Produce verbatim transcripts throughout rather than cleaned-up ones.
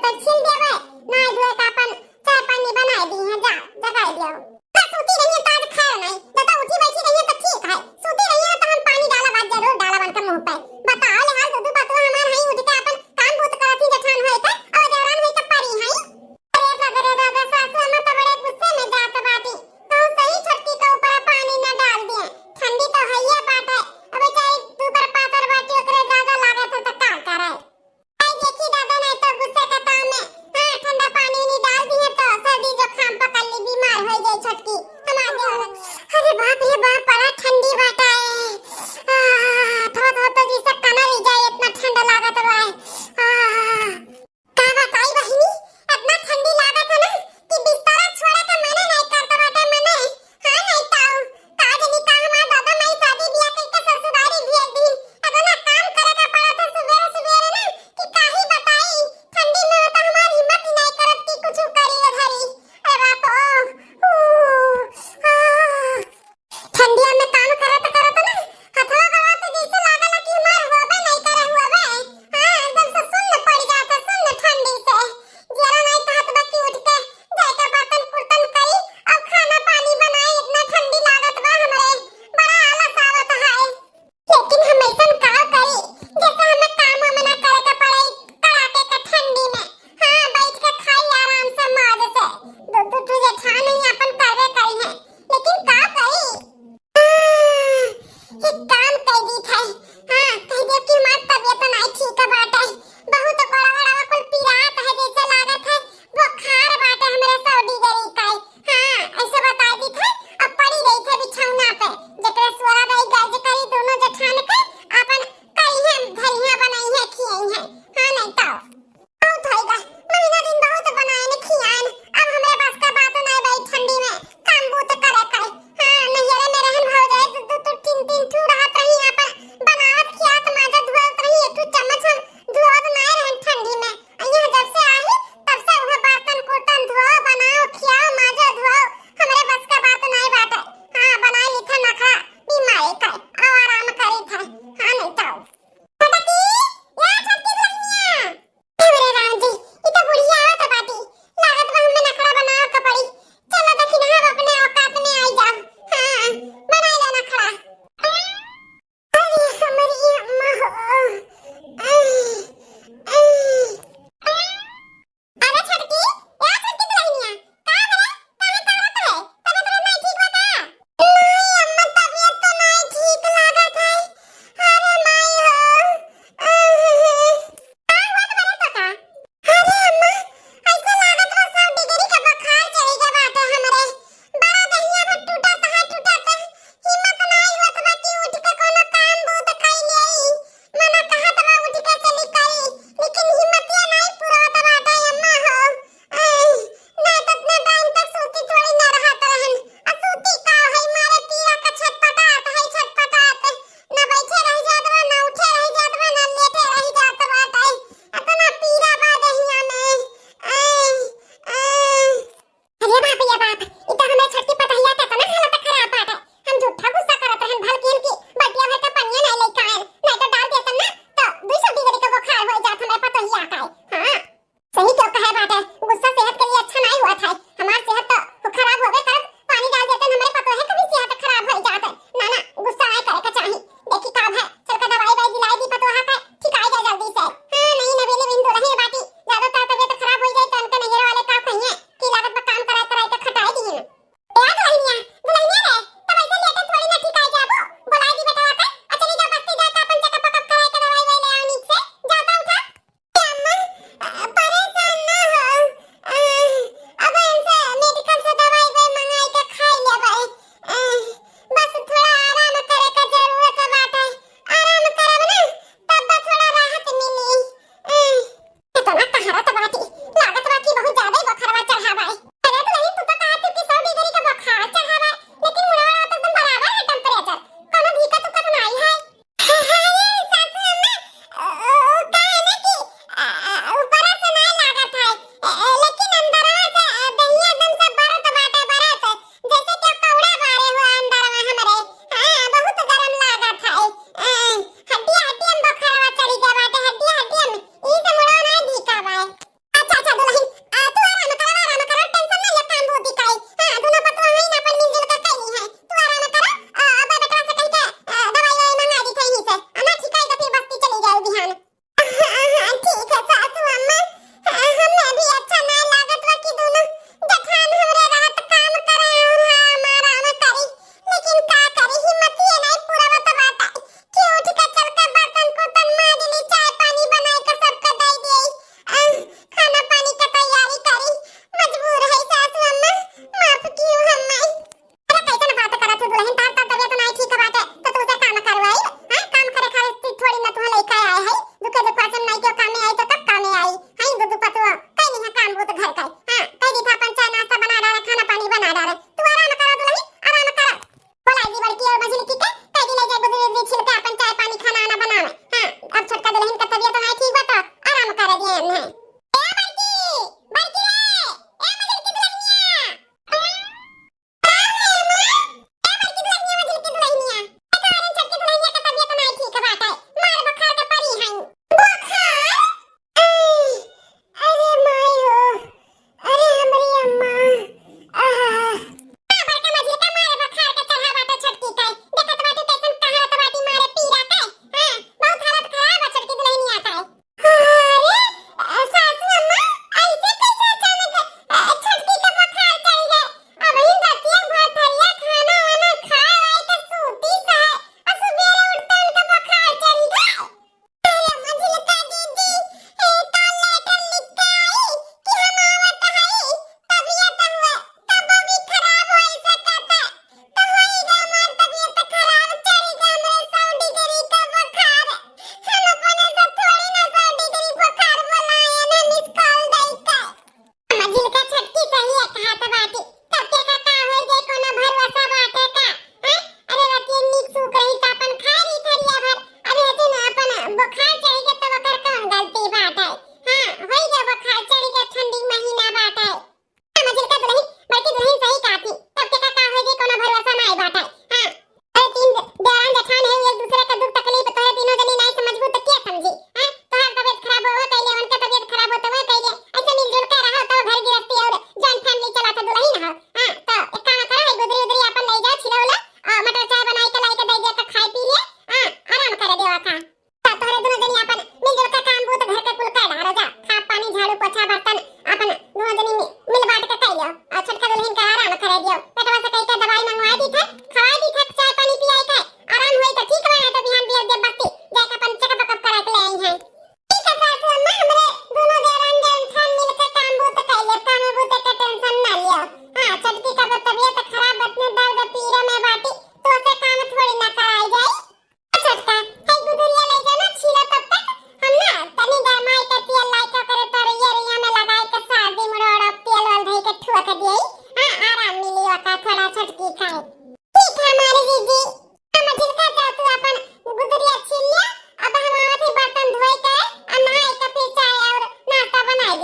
तो छील देबे, नहाए धोए का अपन चाय पानी बनाए दी है, जा, जगाए दियो। तो सूती रहिए तो आज खैर नहीं, तो, तो उठी बैठी रहिए तो ठीक है, सूती रहिए तो हम पानी डालब, आज जरूर डालब उनके मुंह पे। बताओ ले हाल, दू दू पतोह हमार हई, उठ के अपन काम बूत करत ही, जेठान होई के और देवरान होई के परी हई। अरे बाबा रे बाबा, सासू अम्मा तो बड़े गुस्से में जात बाटी, तो सही छोटकी के ऊपर पानी न डाल दिए, ठंडी तो हइये बाटे, अब बेचारी ऊपर पातर बाटी, ओकरे ज्यादा लागत है तो का करे। आई देखी दादा, नहीं तो गुस्से के ताव में, हाँ,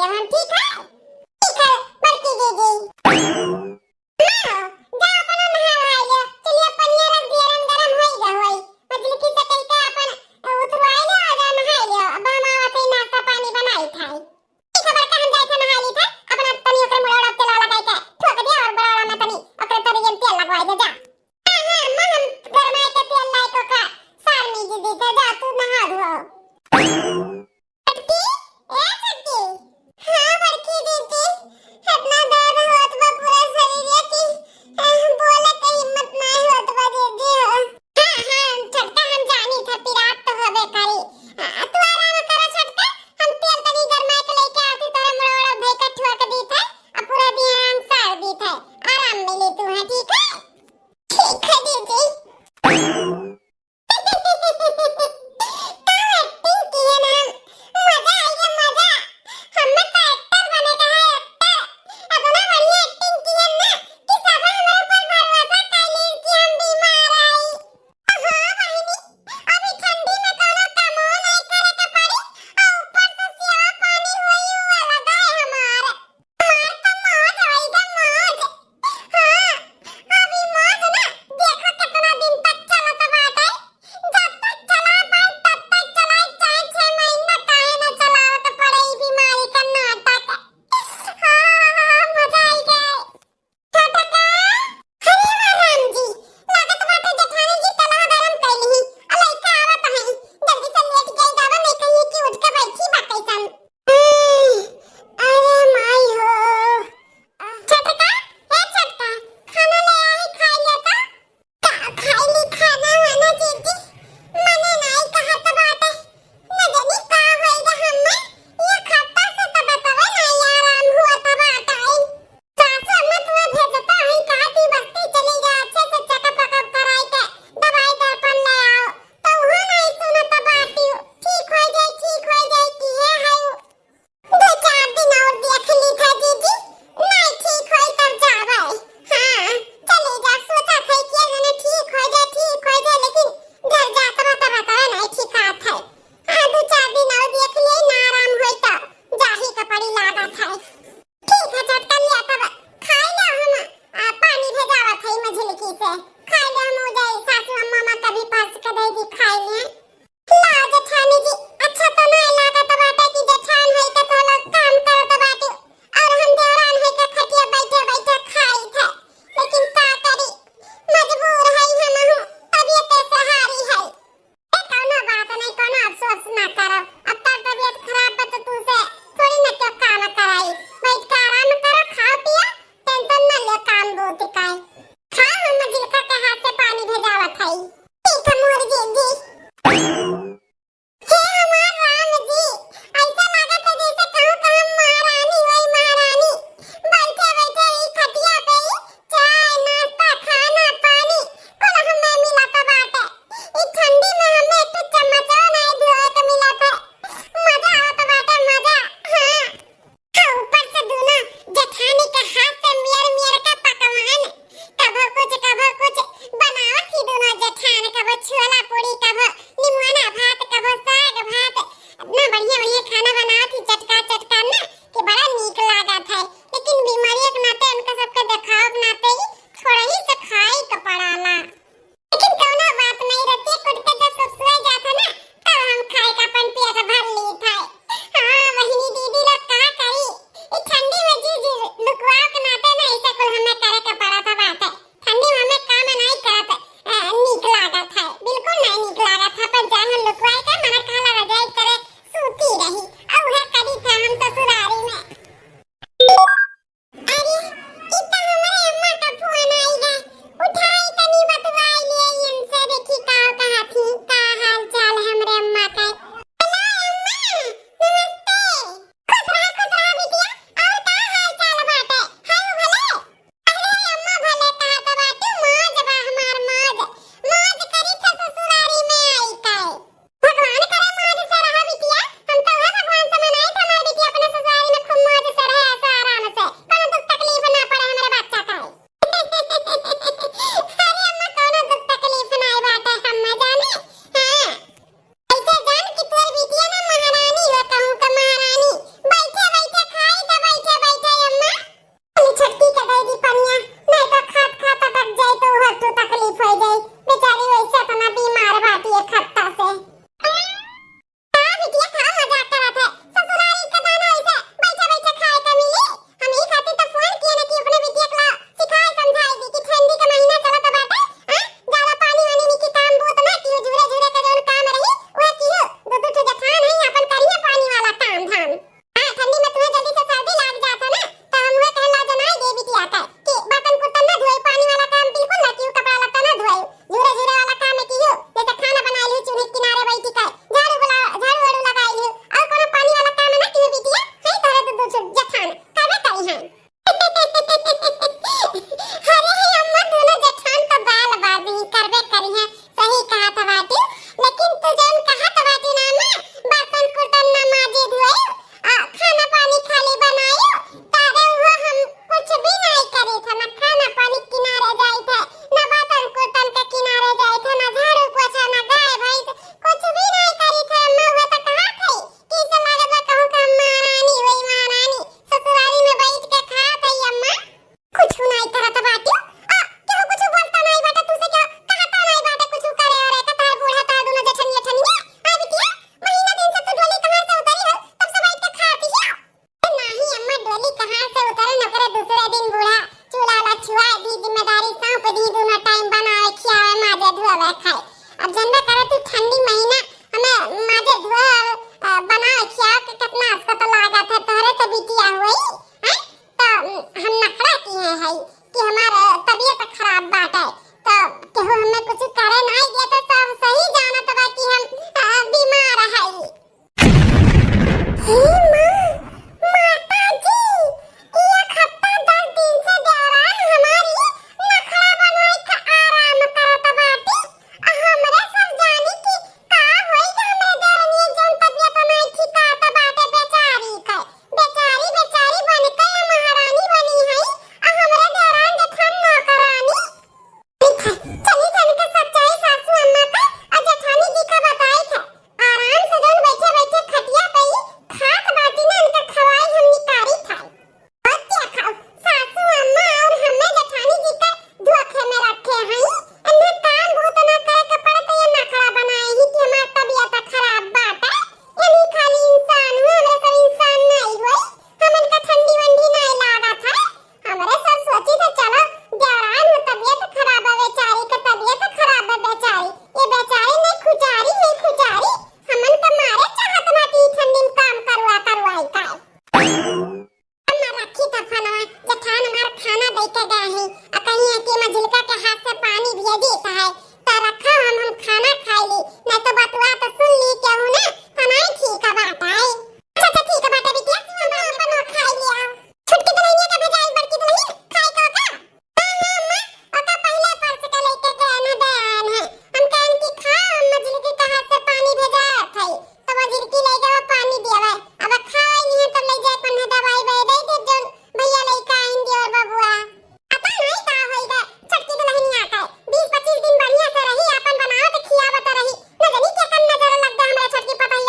हम ठीक है? ठीक है, बड़की दीदी। हाँ, जा अपना नहा वहा लियो। चलिए पनिया रख दिया, रंग गरम होई गा होई। मझलकी से कह के अपन उतरवाई लियो, जा नहा लियो। अब हम आवत है नाश्ता पानी बनाई खाई। ठीक है बड़का, हम जाई थे नहा ली थे। अपना तनी ओकर मुड़ोड़ा तेल वाला कह के ठोक दिया और बड़ोड़ा में तनी ओकर तरियन तेल लगवाई दे जा। हाँ, हाँ, अम्मा, हम गरमाए के तेल लाई तो का सार में दे दी थे, जा तू नहा धो। छोटकी, ए छोटकी। हाँ बड़की दीदी, इतना दर्द होत बा पूरा शरीर कि, अ, बोले के हिम्मत नहीं होत बा दीदी हो। हाँ, हाँ, छोटका हम जानी था, पिरात तो होबे करी। अ, तू आराम करो छोटका, हम तेल तनी गरमाए के लेके आती, तोरा मुड़ोड़ा धोई के ठुआ के दी थे, अब पूरा दिया हम सार दी थे, आराम मिली तू है, ठीक है? ठीक है दीदी। का acting किए ना, मजा आ गया, मजा। हमें तो actor बने का है, actor। इतना बढ़िया acting किए ना कि सब हमारे ऊपर भरोसा कर ली कि हम बीमार आई। हाँ बहिनी, अभी ठंडी में कोनो कामो नहीं करे के पड़ी, और ऊपर से सेवा पानी होई, उ अलग है हमार। हमार तो मौज होई गा, मौज। हाँ, अभी मौज ना, देखो कितना दिन तक चलत बाटे। जब तक चला पाए, तब तक चलाए, चाहे छह महीना काहे ना चलावत पड़े, ई बीमारी का नाटक। हाँ, हाँ, हाँ, मजा आई गए। छोटका, अरे वाह राम जी, लागत बाटे जेठानी जी तलवा गरम कइली ही। आ लइका आवत हैं, जल्दी से लेट गई जावा, नहीं कहीं कि उठ के बैठी बा कैसन। अरे माई हो। छोटका, ए छोटका, खाना ले आई, खा ले तो। का खाई ली खाना वाना दीदी? मने नाई कहत बाटे। न जानी का होई गा हम्मे। ये खाता से तो बतावे नाई आराम हुआ तो बाटे। सासू अम्मा तुम्हें भेजता है, कहा कि बस्ती चली जा, अच्छे से checkup वकअप कराई के दवाई दर्पण ले आओ। तो वो नाई सुनत बाटी। ठीक हो जाए, ठीक हो जाए, किहे है। दो चार दिन और देख ली था दीदी, नहीं ठीक होई तब जावे। हाँ, चली जा, सोचा थे कि जने ठीक हो जाए, ठीक हो जाए, लेकिन घर जात बा तब बतावे नहीं ठीक आत है। हाँ, दो चार दिन और देख लिए, ना आराम होई तो जाही का पड़ी लागत है। ठीक है, चटका लिया तब खाई ले हम, आ, पानी भेजावत है मझिलकी से, खाई ले हम हो जाए, सासू अम्मा माँ कभी परस के दे दी, खाई ले। ला जेठानी जी, अच्छा तो नाय लागत बाटे कि जेठान होई के तो लोग काम करत बाटे और हम देवरान होई के खटिया बैठे बैठे खाई थे, लेकिन का करी, मजबूर है हम हूँ, तबियत से हारी है। ए, कौनो बात नहीं, कौनो अफसोस ना करो, अब तोर तबियत खराब बा तो तू से थोड़ी ना क्यों काम कराई, तब खाए। अब जनबे करे तू ठंडी महीना हमें माजे धोए और, अ, बनाए खियाए के कितना असकत लागत है, तोहरे तो बिटिया हुई, हैं? तो, उम, हम नखड़ा किहे हई कि हमार तबियत खराब बाटे, तो केहू हमें कुछ करे नाई दे, तो सब सही जानत बा कि हम, अ, बीमार हई। हे माँ, माता जी, ई एक हफ्ता दस दिन से देवरान हमारी नखड़ा बनाई के आराम करत बाटी। आ हमरे सब जानी कि का होई कि हमरे देवरनिया जौन तबियत नाई ठिकात बाटे बेचारी के। बेचारी, बेचारी बन के ये महारानी बनी है, आ हमरे देवरान जेठान नौकरानी। ठीक है, चली जान के सच्चाई सासू अम्मा का और जेठानी जी का बताई थे। आराम से जौन बैठे बैठे खटिया पे ही खात बाटी ना, इनका खवाई हम निकारी खाई। और क्या खाओ, सासू अम्मा और हमें जेठानी जी का धोखे में रखे हैं। इन्हें काम बहुत ना करे के पड़त, ये नखड़ा बनाए ही कि हमार तबियत खराब बाटे। यानी खाली इंसान हुए, हमरा सब इंसान नहीं हुए, हमन का ठंडी वंडी नहीं लागत है। हमरे सब सोची थे, चलो, देवरान हो, तबियत खराब है बेचारी के, तबियत खराब है बेचारी। ये बेचारी नहीं खुचारी, नहीं खुचारी, हमन का मारे चाहत बाटी ठंडी में काम करवा करवाई का। अम्मा रखी था फोनवा, जेठान हमार खाना दे के गए हैं, आ कहीं है कि मझिलका के हाथ से पानी भेजी है, तो रखा हम, हम खाना खाई ली, नहीं तो बतवा तो सुन ली केहू ना, तो नहीं ठीक है बात है। अच्छा, अच्छा, ठीक है बात है बिटिया, तू हम अपन खाई लिया। छुटकी दुल्हनिया का भेजाई बड़की दुल्हन खाए का का? हाँ, हाँ, अम्मा, ओका पहिले परस के लेके गए न दयान है। हम कहन कि खा, अम्मा झिलकी का हाथ से पानी भेजात है। तो वो झिलकी ले गए, वो पानी दिया है। अब खाए नहीं है, तब ले जाए पन्ना दवाई बे दे दे, जो भैया लेके आइन दियो बबुआ। पता नहीं का होई गए, छोटकी दुल्हनिया का। बीस पच्चीस दिन बढ़िया से रही, अपन बनावत खियावत रही। न जानी के कन नजर लग गए हमरा छोटकी पतोहिया।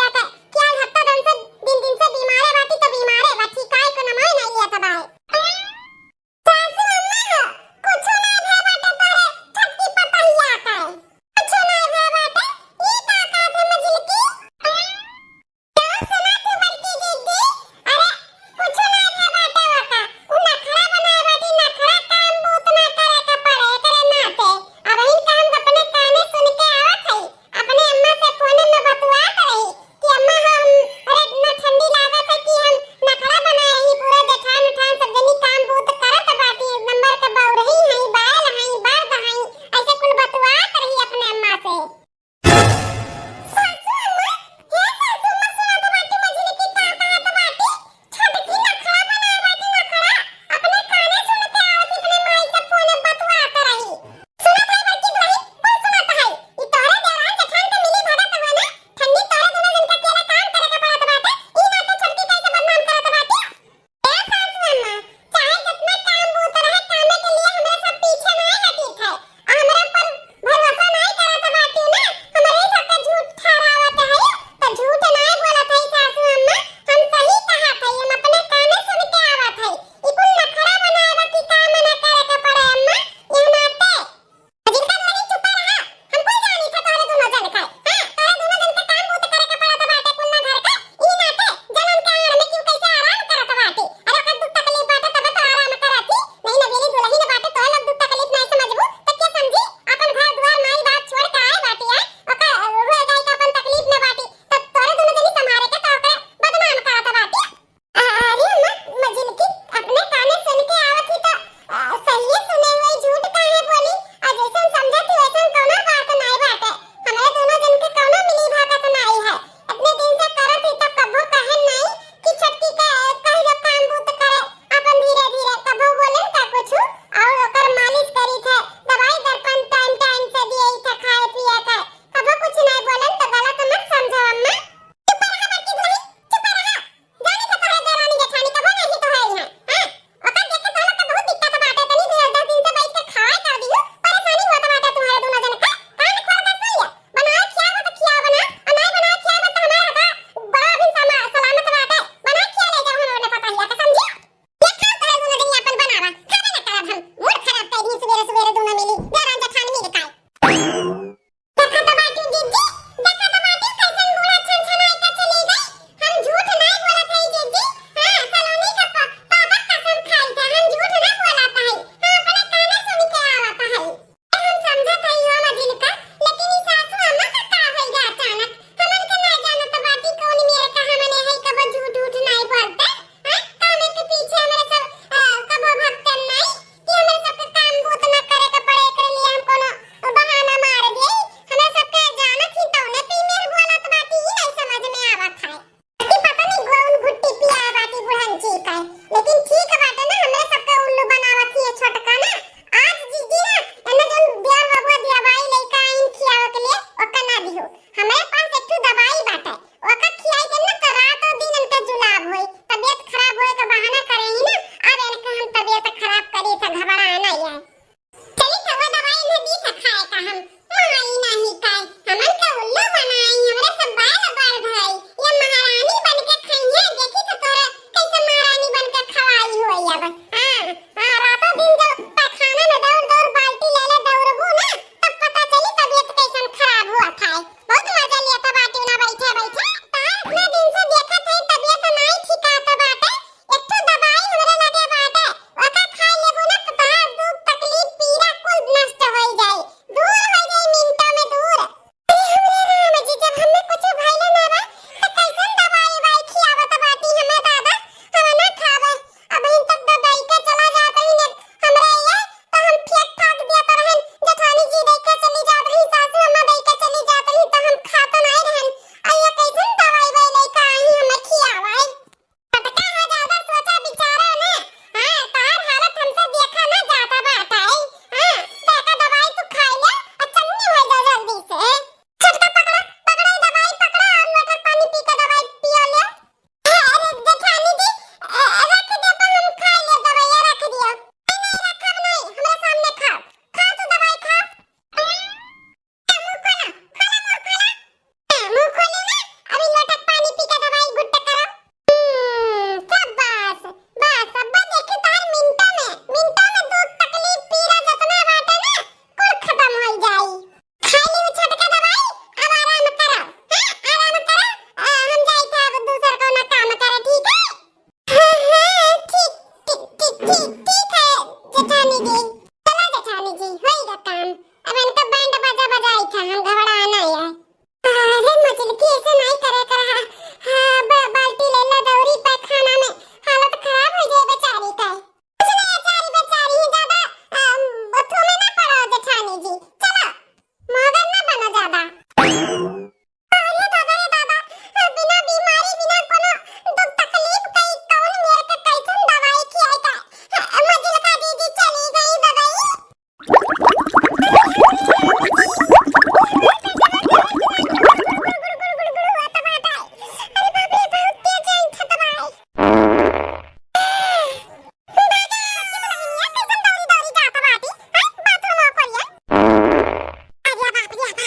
हाँ, हाँ, रातों दिन जब पैखाना में दौड़ दौड़ बाल्टी ले ले दौड़बू ना, तब पता चली तबीयत कैसन खराब हुआ था। बहुत मजा लिया था बाटी ना बैठे बैठे। तार इतना दिन से देखा था तबीयत नहीं ठिकात बाटे। एक ठो दवाई हमरे लगे बाटे, ओका खा लेबू ना तो तहार दुख तकलीफ पीरा कुल नष्ट हो जाई, दूर हो जाई मिनटों में दूर। अरे हमरे राम जी, जब हमें कुछ भइले ना बा, त कैसन दवाई उवाई खियावत बाटी हमें दादा? हम ना खाबे। अबहिन तक तो दई के चला जात रही ने हमरे ये, तो हम फेंक फाक दिया तो रहन। जेठानी जी दई के चली जात रही, सासू अम्मा दई के चली जात रही, तो हम खात नहीं रहन। आ ये कैसन दवाई उवाई लेके आई हमें खियावे? छोटका हो, ज्यादा सोचा विचारा ना। हाँ, तहार हालत हमसे देखा ना जाता बाटे। हाँ, तो एका दवाई तू खाई ले, आ चन्नी हो जा जल्दी से। छोटका पकड़ा, पकड़ा ई दवाई पकड़ा, और लोटा पानी पी के दवाई पियो ले। अरे जेठानी जी, अ, रख दे पर हम खाई ले दवाई, रख दिया। नहीं, नहीं, रखब नहीं, हमरा सामने खाओ। खाओ तू दवाई खाओ। मुंह खोला, खोला, मुंह खोला। हाँ, मुंह खोले ना, अभी लोटा पानी पी के दवाई घुट्ट करो। हम्म, शाबाश, बस, अब्बा देखी तहार मिनटों में, मिनटों में दुख तकलीफ पीरा जतना बाटे ना, कुल खत्म हो जाई। खा ली उ छोटका दवाई, अब आराम करो। हाँ, आराम करो। आ, हम जाई थे अब दूसर कौनो काम करे, ठीक है? हाँ, हाँ, ठीक, ठीक, ठीक, ठीक, ठीक है जेठानी जी। चला जेठानी जी, होई गा काम। अब इनका बैंड बाजा बजाई था, हम घबराना है। अरे मजलकी, ऐसे नहीं करे कर हा। हाँ, ब-, बाल्टी ले ला दौरी पैखाना में, हालत खराब हो जाए बेचारी का। कुछ नहीं बेचारी, बेचारी ही ज्यादा, अम, अथू में ना पड़ो जेठानी जी। चलो, मगर ना बनो ज्यादा। अरे दादा रे दादा, बिना बीमारी, बिना कोनो दुख तकलीफ कई कौन मेर के कैसन दवाई खियाई का? मजिलका दीदी चली गई दवाई। अरे बाप रे, बहुत तेज है इनका दवाई। दादा, आपकी दुल्हनिया कैसन दौड़ी दौड़ी जात बाटी, हैं? बाथरूम ओकरिया। अरे बाप रे बाप,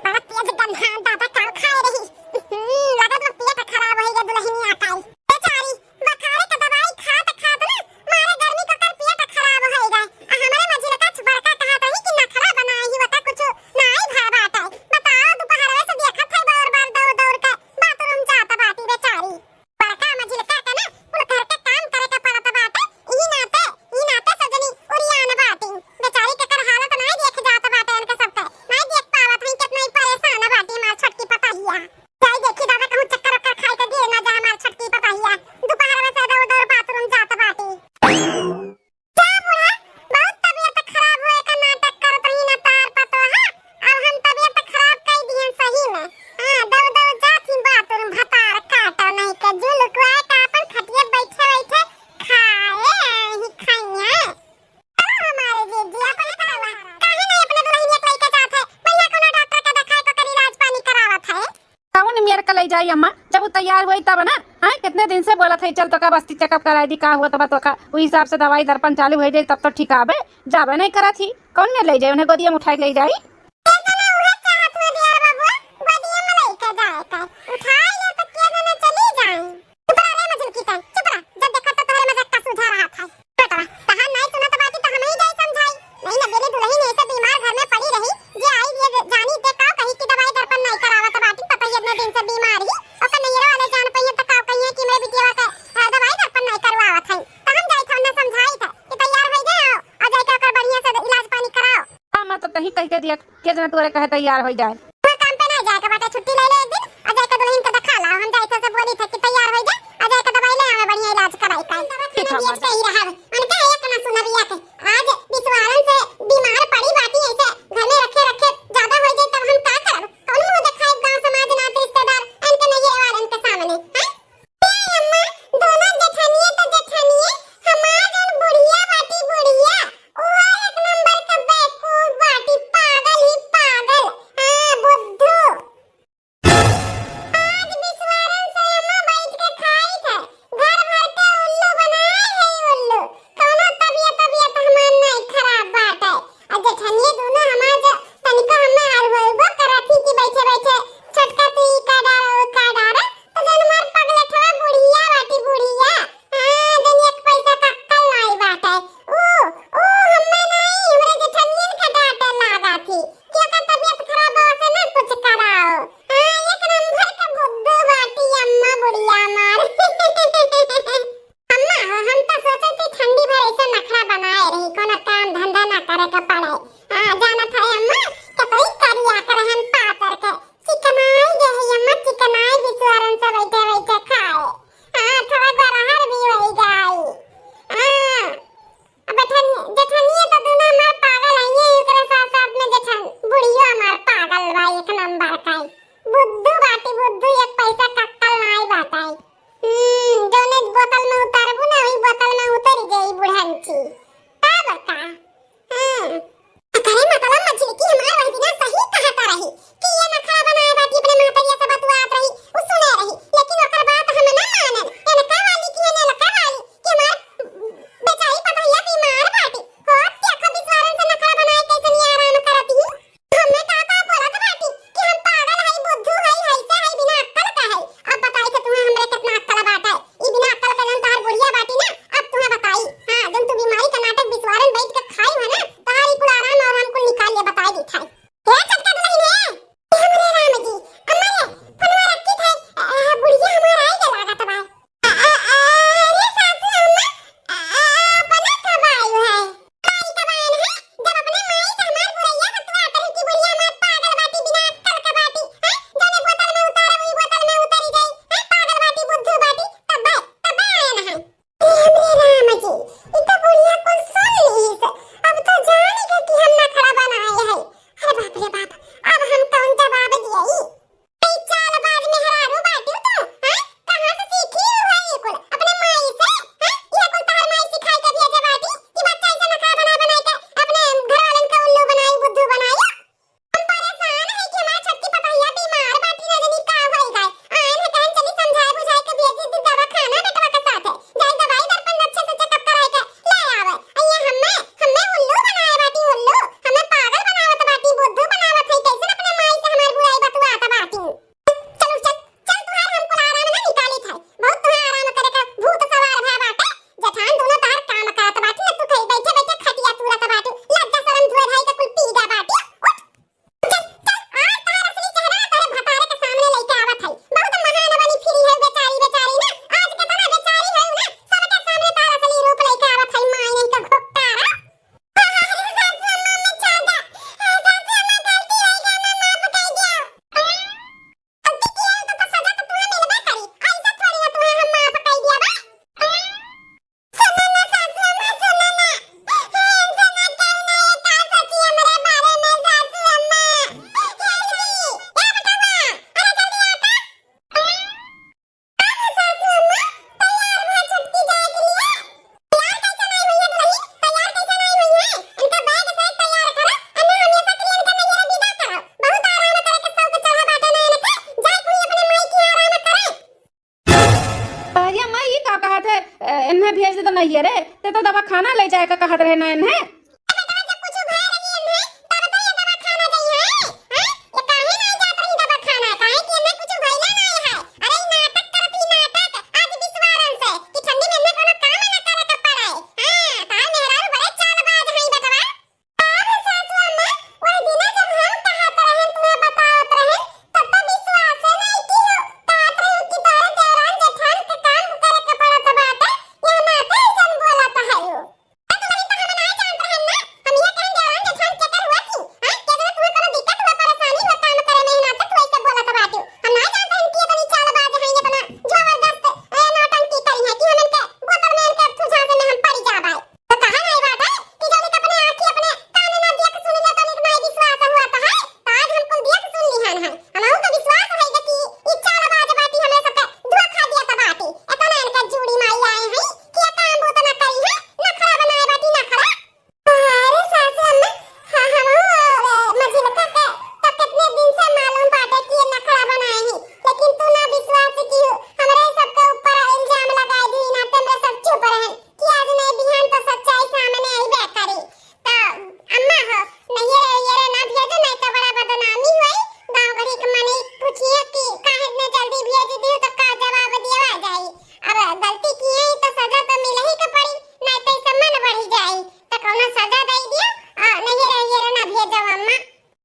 बड़ा तेज गंधा दादा का खाए रही। हम्म, लागत बा पेट खराब होई गया दुल्हनिया का। बेचारी, बखारे का दवाई खात खात ना, मारे गर्मी का कर पेट खराब होई गए। आ हमरे मझिलका बड़का कहत रही कि नखरा बनाई ही बता कुछ नाई भा बाटे। बताओ, दोपहरवे से देखत है बार बार दौड़ दौड़ के बाथरूम जात बाटी बेचारी। बड़का मझिलका के ना कुल घर के काम करे के पड़त बाटे। ई नाते, ई नाते सब जनी उरियान बाटी। बेचारी के कर हालत नाई देख जात बाटे, इनके सबके नाई देख पावत हई, कितना ही परेशान बाटी हमार छोटकी पतहिया। जाई देखी दादा कहूँ चक्कर ओक्कर खाई के गिर ना जा हमार छोटकी पतहिया। दोपहर में से दौड़ दौड़ बाथरूम जात बाटी। जा बूढ़ा, बहुत तबीयत खराब होए का नाटक करत रही ना तार पतोहा। अब हम तबीयत खराब कई दिहन सही में। हाँ, दौड़ दौड़ जात ही बाथरूम भतार काटा नहीं के जुलुकवा का अपन खटिया बैठे बैठे खाए ही खाइया। चलो हमारे जीजी, अपन बतावा, काहे नहीं अपने दुल्हनिया के लेके जात है? बढ़िया कोनो डॉक्टर के देखाए तो कर इलाज पानी करावत है। कौन मेर के ले जाई अम्मा, जब वो तैयार होई तब ना। हाँ, कितने दिन से बोलत है चल तोका बस्ती चेकअप कराई दी, का हुआ तब तोका, वो हिसाब से दवाई दर्पण चालू हो जाई तब तो ठीक आबे। जाबे नहीं करत ही, कौन मेर ले जाई, उन्हें गोदिया में उठाई के ले जाई। ये तो मैं उहे चाहत हूँ दियर बबुआ, गोदिया में लेके जाए का, उठाई ले तो के देने चली जाए। चुप रह रे मजलकी तैं, चुप रह। जब देखा तो तोहरे मजाक का सूझा रहा था। बेटवा, तहार नाई सुनत बाटी तो हम ही जाई समझाई। नहीं ना बेरी दुल्हन ऐसे बीमार घर में पड़ी रही, जे आई ये जानी ते का कही कि दवाई दर्पण नहीं करावत बाटी, पता ही इतने दिन से बीमार ही। ओकर नैहरा वाले जान पइहे तो का कहिए कि मेरे बिटिया के, आ, दवाई दर्पण नहीं करवावत है। तो हम जाई था उन्हें समझाई था कि तैयार हो जाए, आओ, आ जाए के ओकर बढ़िया से इलाज पानी कराओ। हाँ, मैं तो तही कह के दिया, के जना तोरे कहे तैयार हो जाए। तोर काम पे ना जाए के बाटे, छुट्टी ले ले एक दिन, आ जाए के दुल्हन के दिखा ला। हम जाए के से बोली थे कि तैयार हो जा, आ जाए के दवाई ले आवे, बढ़िया इलाज कराई का। ठीक है, माता। सही रहा, उनका एक ना सुनबिया के। आज बिसवारन से बीमार पड़ी बाटी, ऐसे घर में रखे रखे ज्यादा हो जाए तब हम का करब? कौन मुंह दिखाए गांव समाज नात रिश्तेदार, इनके नहीं वाले इनके सामने, हैं? ए अम्मा, दोनों जेठनिये तो जेठनिये, हमार जौन बुढ़िया बाटी बुढ़िया, उहो एक नंबर के बेवकूफ बाटी, पागल ही पागल। हाँ, बुद्धू। आज बिसवारन से अम्मा बैठ के खाई थे, घर भर के उल्लू बनाए है उल्लू। करे के पड़े। हाँ, जानत है अम्मा, कतई करिया के रहन पातर के। चिकनाई गए है अम्मा, चिकनाई बिसवारन से बैठे बैठे खाए। हाँ, थोड़ा गोरहर भी होई गई। हाँ, अब जेठन-, जेठनिया तो दुनो हमार पागल है, ये एकरे साथ साथ में जेठन बुढ़ियो हमार पागल बा, एक नंबर का है। बुद्धू बाटी बुद्धू, एक पैसा का अक्कल नाई बाटे। हम्म, जौने बोतल में उतारबू ना, वही बोतल में उतर जाई बुढ़ंची। का बता? हम्म। अरे मतलब मझिलकी हमार वही दिना सही कहता रही कि ये नखरा बनाए बाटी, अपने महतरिया से बतुआत रही, उ सुने रही, लेकिन ओकर बात हम ना मानन। एनका वाली की है, एनका वाली कि हमार बेचारी पतोहिया बीमार बाटी। हो, देखो बिसवारन से नखरा बनाए कैसन ये आराम करत ही। हमें का का बोलत बाटी कि हम पागल हई, बुद्धू हई, हइसे हई, बिना अक्कल का हई। अब बताई कि तुम्हें हमरे कितना अक्कल बाटे। ई बिना अक्कल का जौन तोहार बुढ़िया बाटी ना, अब तुम्हें बताई। हाँ, जौन तू बीमारी का नाटक बिसवारन बैठ के खाई है ना, तोहार ई कुल आराम और हम कुल निकाल ले, बताई दी थाई। हे छोटका दुल्हन हे, ए हमरे राम जी, अम्मा ये फोनवा रखी थाई, अ, बुढ़िया हमार आई के लागत बा। अ, अ, अ, अरे सासू अम्मा, अ, अ, अपने कब आयु है? माई कब आयन है? जब अपने माई से हमार बुरैया बतुआ करी कि बुढ़िया हमार पागल बाटी, बिना अक्कल का बाटी, हैं? जौने बोतल में उतारे, वही बोतल में उतरी जाई, हैं? पागल बाटी, बुद्धू बाटी, तब, तब आयन है। हे हमरे राम जी, ई तो बुढ़िया कुल सुन लीस, अब तो जान गई कि हम नखरा बनाए है। अरे बाप रे बाप, अब हम कौन जवाब दिए? ई चालबाज मेहरारू बाटिउ तू, हैं? कहाँ से सीखी है ये कुल? अपने माई से, हैं? ये कुल तोहार माई सिखाई के भेजे बाटी कि बच्चा ऐसे नखरा बनाए बनाए के अपने घर वालन के उल्लू बनाई, बुद्धू बनाई। हम परेशान है कि हमार छोटकी पतोहिया बीमार बाटी, ना जानी का होई गए। आयन है कहन चली समझाए बुझाए के भेज दी दवाखाना बेटवा के साथ है। जाई दवाई दर्पण अच्छे से checkup कराए के ले आवे। अइया हम्मे, हम्मे उल्लू बनाए बाटी उल्लू, हम्मे पागल बनावत बाटी, बुद्धू बनावत है, कैसे अपने माई से हमार बुराई बतुआत बाटी। चल उठ चल, चल तुहार हम कुल आराम ना निकाली थे। बहुत तुहार आराम करे का भूत सवार भा बाटे। जेठान दोनों तार काम करत बाटी ना, तू कहीं बैठे बैठे खटिया तूरत बाटी। लज्जा शरम धोए धाई के कुल पी गा बाटी। उठ। चल, चल, आज तार असली चेहरा तारे भतारे के सामने लेके आवत है। बहुत महान बनी फिरी है बेचारी, बेचारी ना। आज केतना बेचारी है ना, सबके सामने तार असली रूप लेके आवत है, माई नहीं तो घोटारा। अरे सासू अम्मा, मैं ज्यादा, सासू अम्मा गलती हो गया, मैं माफ कर दिया। गलती किया है तो, तो सजा तो तुम्हें मिलबे करी, ऐसा थोड़ी ना तुम्हें हम माफ कर दिया बा। सुनो ना सासू अम्मा, सुनो ना। हे, सुनो, क्यों ना ये का सोची हमरे बारे में सासू अम्मा? हे, हे, ए बेटवा, अरे जल्दी आ तो। का हो सासू अम्मा, तैयार भा छुट्टी जाए के लिए? तैयार कैसे नहीं हुई है दुल्हन? तैयार कैसे नहीं हुई है? इनका बैग सहित तैयार करो, अन्ना हमेशा के लिए इनका नैहर विदा करो। बहुत आराम करे के शौक चढ़ा बाटे ना इनके, जाए कोई अपने माई की आराम करे। अरे अम्मा, ई का कहत है? अ, इन्हें भेज दे तो नहीं है रे, ते तो दवाखाना ले जाए का कहत रहे ना इन्हें। बेटवा, जब कुछ भय रही इन्हें, तब तो ये दवाखाना गई है, हैं? ये काहे नहीं जात रही दवाखाना? काहे कि इन्हें कुछ भइला नहीं है। अरे, ई नाटक करत ही नाटक, आज बिसवारन से कि ठंडी में इन्हें कोनो काम ना करे के पड़े। हाँ, तार मेहरारू बड़े चालबाज हैं बेटवा। का हो सासू अम्मा, वह दिना जब हम कहत रहन, तुम्हें बतावत रहन, तब तो विश्वास नहीं की हो। कहत रहन कि तोरे देवरान जेठान के काम करे के पड़त बाटे, यह नाते ऐसन बोलत है हो। तो तुम्हारी तो हम ना जानत रहन ना, हम ये कहन देवरान जेठान के कर हुआ थी, हाँ? क्या जरूरत हुआ, कोनो दिक्कत हुआ, परेशानी हुआ काम करे में, नाते तू ऐसे बोलत बाटे। हम ना जानत रहन कि इतनी चालबाज है, इतना जबरदस्त, ए, नौटंकी करी है कि हम इनके बोतल में इनके थुझा से में हम पड़ी जाबाई। तो कहा नहीं बात है कि जौन के अपने आँखी अपने कान ना देख सुन ले, तनिक नहीं विश्वास हुआ तो है, तो आज हम कुल देख सुन लिहन है। हमहू के विश्वास है कि ई चालबाज बाटी, हमें सबके धोखा दिया तो बाटी। इतना इनका जूड़ी माई आए हैं कि ये काम बहुत ना करी है, नखरा बनाए बाटी, नखरा। अरे सासू अम्मा, हाँ, हमहू, अ, मझिलका के तो कितने दिन से मालूम बाटे कि ये नखरा बनाए हैं, लेकिन तू ना विश्वास की हमरे सबके ऊपर इल्जाम लगाए दी, नाते में सब चुप रहन। कि आज नहीं बिहान तो सच्चाई सामने अइबे करी। तो अम्मा हो, नैहर वैहर ना भेजो, नहीं तो बड़ा बदनामी होई। गाँव गढ़ी के मने पूछिए कि काहे इतने जल्दी भेज दियो, तो का जवाब दिया जाई। अब गलती किए ही तो सजा तो मिले ही के पड़ी, नहीं तो इससे मन बढ़ी जाई। तो कौनो सजा दे दियो, आ, नैहर वैहर ना भेजो अम्मा।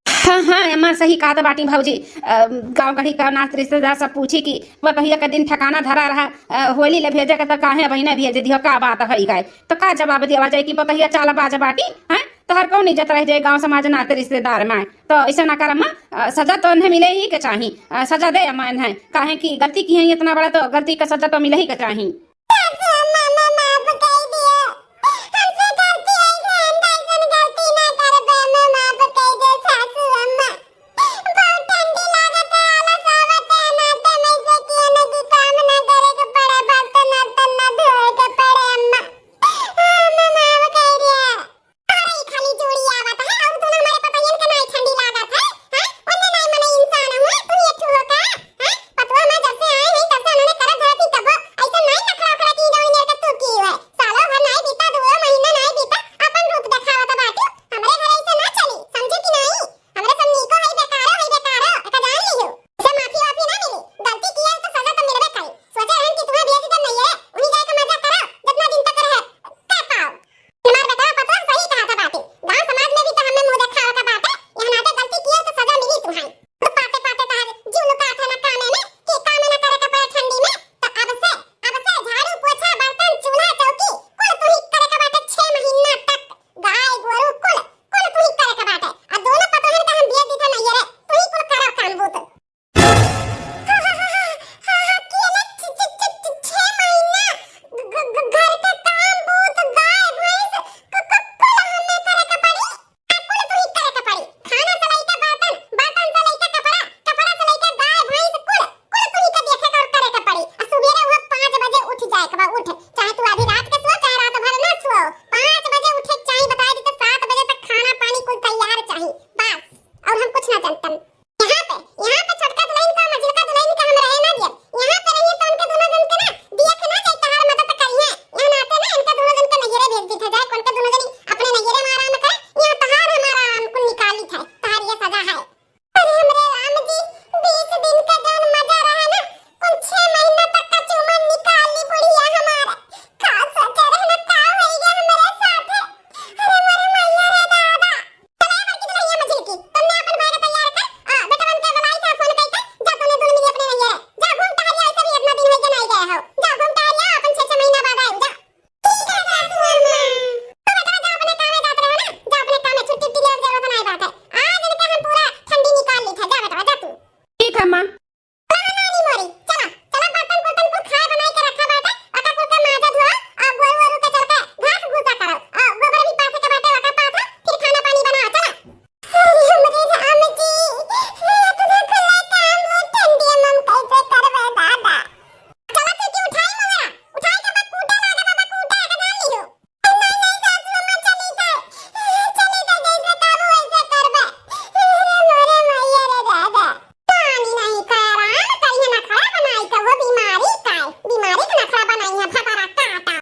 हाँ, हाँ, अम्मा सही कहत बाटी भौजी। अ, गाँव गढ़ी का नात रिश्तेदार सब पूछी कि पतोहिया के दिन ठिकाना धरा रहा, अ, होली ले भेजे के तो काहे अबहिने भेज दियो, का बात है गए? तो का जवाब देवा जाए कि पतोहिया चालबाज बाटी, हैं? तोहार कौन इज्जत रह जाए गाँव समाज नाते रिश्तेदार में? तो ऐसा ना कर अम्मा, अ, सजा तो उन्हें मिले ही के चाही, अ, सजा दे अम्मा इन्हें, काहे कि गलती की है इतना बड़ा, तो गलती का सजा तो मिले ही के चाही।